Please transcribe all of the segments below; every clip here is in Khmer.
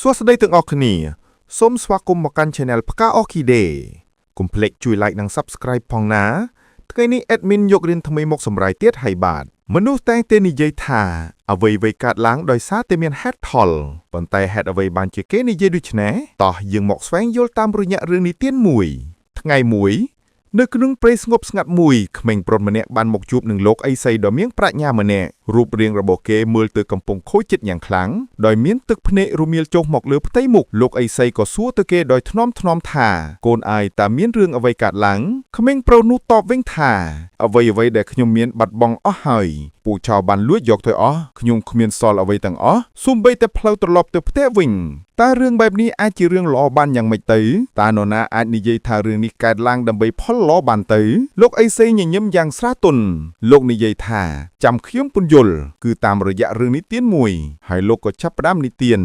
សួស្តីទាំងអស់គ្នាសូមស្វាគមន៍មកកាន់ Channel ផ្កាអ ኪ ដេកុំភ្លេចជួយ Like និង Subscribe ផងណាថ្ងៃនេះ admin យករៀនថ្មីមកសម្រាយទៀតហើយបាទមនុស្សតែងតែនិយាយថាអ្វីៗកើតឡើងដោយសារតែមានហេតុផលប៉ុន្តែហេតុអ្វីបានជាគេនិយាយដូច្នេះតោះយើងមកស្វែងយល់តាមរយៈរឿងនិទានមួយ ថ្ងៃមួយ នៅក្នុងព្រៃស្ងប់ស្ងាត់មួយក្មេងប្រុសម្នាក់បានមកជួបនឹងលោកអីសីដ៏មានប្រាជ្ញាម្នាក់រូបរាងរបស់គេមើលទៅកំពុងខូចចិត្តយ៉ាងខ្លាំងដោយមានទឹកភ្នែករមៀលចុះមកលើផ្ទៃមុខលោកអីសីក៏សួរទៅគេដោយថ្នមថ្នមថាកូនអាយតើមានរឿងអ្វីកើតឡើងក្មេងប្រុសនោះតបវិញថាអ្វីអ្វីដែលខ្ញុំមានបាត់បង់អស់ហើយពួកចៅបានលួចយកទៅអស់ខ្ញុំគ្មានសល់អ្វីទាំងអស់សូម្បីតែផ្លូវត្រឡប់ទៅផ្ទះវិញ តើរឿងបែបនេះអាចជារឿងល្អបានយ៉ាងម៉េចទៅតើនរណាអាចនិយាយថារឿងនេះកើតឡើងដើម្បីផលល្អបានទៅលោកអីសេញញឹមយ៉ាងស្រាលទន់លោកនិយាយថាចាំខ្ញុំពន្យល់គឺតាមរយៈរឿងនិទានមួយហើយលោកក៏ចាប់ផ្ដើមនិទាន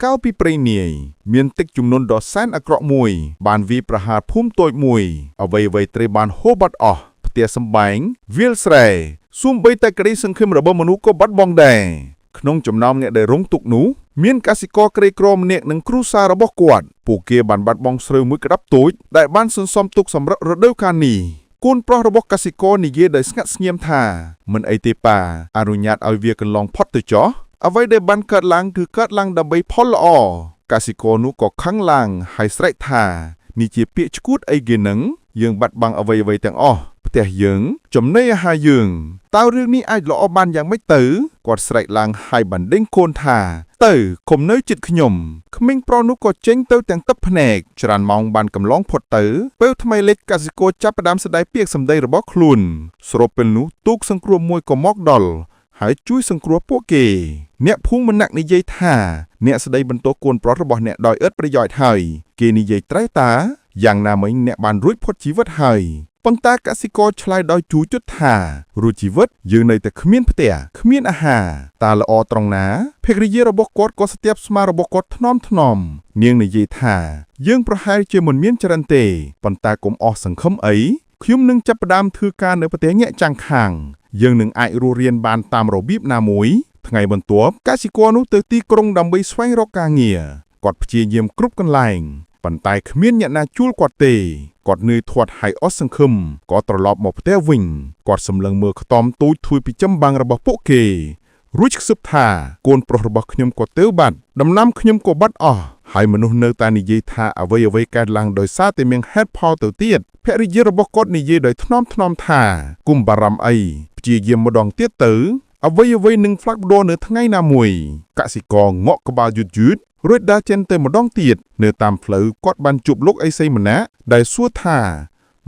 កាលពីព្រេងនាយមានទឹកជំនន់ដ៏សែនអាក្រក់មួយ បានវាយប្រហារភូមិតូចមួយអ្វីៗត្រូវបានហូរបាត់អស់ផ្ទះសម្បែងវាលស្រែសូម្បីតែក្តីសង្ឃឹមរបស់មនុស្សក៏បាត់បង់ដែរ ក្នុងចំណោមអ្នកដែលរងទុក្ខនោះមានកសិករក្រីក្រម្នាក់និងគ្រួសាររបស់គាត់ពួកគេបានបាត់បង់ស្រូវមួយក្តាប់តូចដែលបានសន្សំទុកសម្រាប់រដូវកាលនេះកូនប្រុសរបស់កសិករនិយាយដោយស្ងាត់ស្ងៀមថាមិនអីទេប៉ាអនុញ្ញាតឲ្យវាកន្លងផុតទៅចោះអ្វីដែលបានកើតឡើងគឺកើតឡើងដើម្បីផលល្អកសិករនោះក៏ខឹងឡើងហើយស្រែកថានេះជាពាក្យឈួតអីគេនឹងយើងបាត់បង់អ្វីៗទាំងអស់ផ្ទះយើងចំណីអាហារយើងតើរឿងនេះអាចល្អបានយ៉ាងម៉េចទៅគាត់ស្រែកឡើងហើយបណ្ដេញកូនថាទៅកុំនៅជិតខ្ញុំក្មេងប្រុសនោះក៏ចេញទៅទាំងទឹកភ្នែកច្រើនម៉ោងបានកំឡងផុតទៅពេលថ្មីលេចកសិករចាប់ផ្ដើមស្ដាយពាក្យសម្ដីរបស់ខ្លួនស្របពេលនោះទូកសង្គ្រោះមួយក៏មកដល់ហើយជួយសង្គ្រោះពួកគេអ្នកភូមិម្នាក់និយាយថាអ្នកស្ដីបន្ទោសកូនប្រុសរបស់អ្នកដោយឥតប្រយោជន៍ហើយគេនិយាយត្រេះតាយ៉ាងណាមិញអ្នកបានរួចផុតជីវិតហើយប៉ុន្តែកសិករឆ្លើយដោយជូរចត់ថារួចជីវិតយើងនៅតែគ្មានផ្ទះគ្មានអាហារតើល្អត្រង់ណាភរិយារបស់គាត់ក៏ស្ទាបស្មារបស់គាត់ថ្នមថ្នមនាងនិយាយថាយើងប្រហែលជាមិនមានច្រើនទេប៉ុន្តែកុំអស់សង្ឃឹមអីខ្ញុំនឹងចាប់ផ្ដើមធ្វើការនៅប្រទេសញាក់ចាំងខាងយើងនឹងអាចរស់រានបានតាមរបៀបណាមួយថ្ងៃបន្ទាប់កសិករនោះទៅទីក្រុងដើម្បីស្វែងរកការងារគាត់ព្យាយាមគ្រប់កន្លែងប៉ុន្តែគ្មានអ្នកណាជួលគាត់ទេគាត់នឿយធាត់ហើយអស់សង្ឃឹមក៏ត្រឡប់មកផ្ទះវិញគាត់សម្លឹងមើលខ្ទមទូចធ្វើពីចម្បាំងរបស់ពួកគេរួចខ្សឹបថាកូនប្រុសរបស់ខ្ញុំក៏ទៅបាត់ដំណាំខ្ញុំក៏បាត់អស់ហើយមនុស្សនៅតែនិយាយថាអ្វីអ្វីកើតឡើងដោយសារតែមានហេតុផលទៅទៀតភរិយារបស់គាត់និយាយដោយថ្នមថ្នមថាគុំបារម្ភអីព្យាយាមម្ដងទៀតទៅអ្វីអ្វីនឹងផ្លាស់ប្ដូរនៅថ្ងៃណាមួយកសិករងក់ក្បាលយឺតយឺតរួចដើរចេញទៅម្ដងទៀតនៅតាមផ្លូវគាត់បានជួបលោកអីសីម្នាក់ដែលសួរថា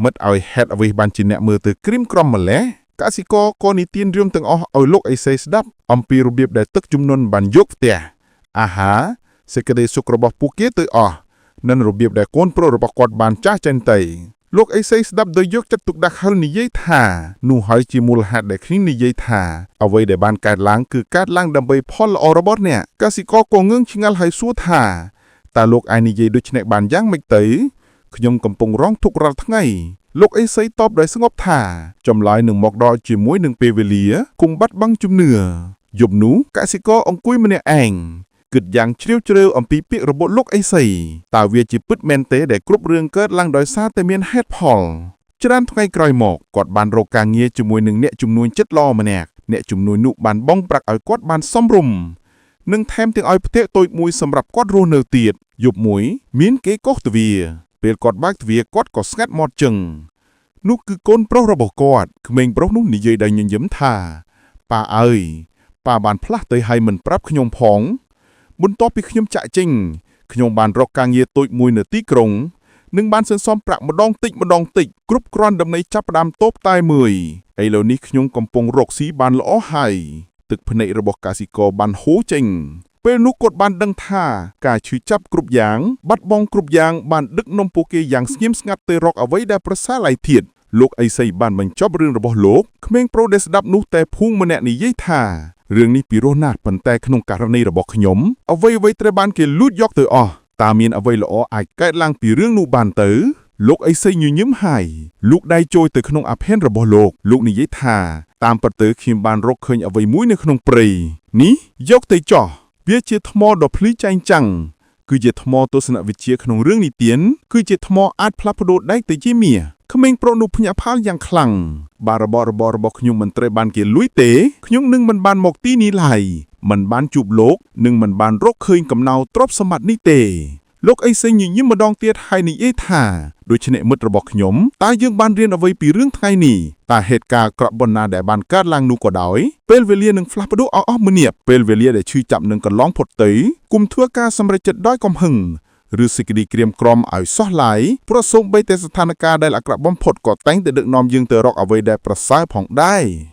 មិត្តឲ្យហេតុអ្វីបានជាអ្នកមើលទៅក្រៀមក្រំម្ល៉េះកសិករក៏និទានរឿងទាំងអស់ឲ្យលោកអីសីស្ដាប់អំពីរបៀបដែលទឹកជំនន់បានយកផ្ទះអាហារសេចក្តីសុខរបស់ពួកគេទៅអស់និងរបៀបដែលកូនប្រុសរបស់គាត់បានចាស់ចេញទៅលោកអេសេស្ដាប់ដោយយកចិត្តទុកដាក់ហើយនិយាយថានោះហើយជាមូលហេតុដែលខ្ញុំនិយាយថាអ្វីដែលបានកើតឡើងគឺកើតឡើងដើម្បីផលល្អរបស់អ្នកកសិករក៏ងឿងឆ្ងល់ហើយសួរថាតើលោកឯងនិយាយដូច្នេះបានយ៉ាងម៉េចទៅខ្ញុំកំពុងរងទុក្ខរាល់ថ្ងៃលោកអេសីតបដោយស្ងប់ថាចម្លើយនឹងមកដល់ជាមួយនឹងពេលវេលាគង់បាត់បង់ជំនឿយប់នោះកសិករអង្គុយម្នាក់ឯងគិតយ៉ាងជ្រាវជ្រៅអំពីពាក្យរបស់លោកអេសីតើវាជាពិតមែនទេដែលគ្រប់រឿងកើតឡើងដោយសារតែមានហេតុផលច្រើនថ្ងៃក្រោយមកគាត់បានរកការងារជាមួយនឹងអ្នកជំនួញចិត្តល្អម្នាក់អ្នកជំនួញនោះបានបង់ប្រាក់ឲ្យគាត់បានសមរម្យនិងថែមទាំងឲ្យផ្ទះតូចមួយសម្រាប់គាត់រស់នៅទៀតយប់មួយមានគេកោសទ្វារពេលគាត់បើកទ្វារគាត់ក៏ស្ងាត់មាត់ជឹងនោះគឺកូនប្រុសរបស់គាត់ក្មេងប្រុសនោះនិយាយដោយញញឹមថាប៉ាអើយប៉ាបានផ្លាស់ទៅឲ្យមិនប្រាប់ខ្ញុំផងបន្ទាប់ពីខ្ញុំចាក់ចេញខ្ញុំបានរកការងារតូចមួយនៅទីក្រុងនិងបានសន្សំប្រាក់ម្ដងតិចម្ដងតិចគ្រប់គ្រាន់ដើម្បីចាប់ផ្ដើមតូបតែមួយឥឡូវនេះខ្ញុំកំពុងរកស៊ីបានល្អហើយទឹកភ្នែករបស់កសិករបានហូរចេញពេលនោះគាត់បានដឹងថាការឈឺចាប់គ្រប់យ៉ាងបាត់បង់គ្រប់យ៉ាងបានដឹកនាំពួកគេយ៉ាងស្ងៀមស្ងាត់ទៅរកអ្វីដែលប្រសើរឡើងទៀតលោកអីសីបានបញ្ចប់រឿងរបស់លោកក្មេងប្រុសដែលស្ដាប់នោះតែភួងម្នាក់និយាយថារឿងនេះពិរោះណាស់ប៉ុន្តែក្នុងករណីរបស់ខ្ញុំអ្វីអ្វីត្រូវបានគេលួចយកទៅអស់តើមានអ្វីល្អអាចកើតឡើងពីរឿងនោះបានទៅលោកអីសីញញឹមហើយលោកដៃចូលទៅក្នុងអាភេនរបស់លោកលោកនិយាយថាតាមពិតទៅខ្ញុំបានរកឃើញអ្វីមួយនៅក្នុងព្រៃនេះយកទៅចោះវាជាថ្មដ៏ភ្លឺចែងចាំង គឺជាថ្មទស្សនវិជ្ជាក្នុងរឿងនិទានគឺជាថ្មអាចផ្លាស់ប្ដូរដែកទៅជាមាសក្មេងប្រុសនោះភ្ញាក់ផ្អើលយ៉ាងខ្លាំងបាទរបររបររបស់ខ្ញុំមិនត្រូវបានគេលួចទេខ្ញុំនឹងមិនបានមកទីនេះឡើយមិនបានជួបលោកនិងមិនបានរកឃើញកំណៅទ្រព្យសម្បត្តិនេះទេលោកអីសេងញញឹមម្ដងទៀតហើយនិយាយថាដូច្នេះមិត្តរបស់ខ្ញុំតើយើងបានរៀនអ្វីពីរឿងថ្ងៃនេះតើហេតុការណ៍អាក្រក់ប៉ុណ្ណាដែលបានកើតឡើងនោះក៏ដោយពេលវេលានឹងផ្លាស់ប្ដូរឲ្យអស់មនាបពេលវេលាដែលឈឺចាប់នឹងកន្លងផុតទៅគុំធ្វើការសម្រេចចិត្តដោយកំហឹងឬសេចក្តីក្រៀមក្រំឲ្យសោះឡើយព្រោះសូម្បីតែស្ថានភាពដែលអាក្រក់បំផុតក៏តែងតែដឹកនាំយើងទៅរកអ្វីដែលប្រសើរផងដែរ។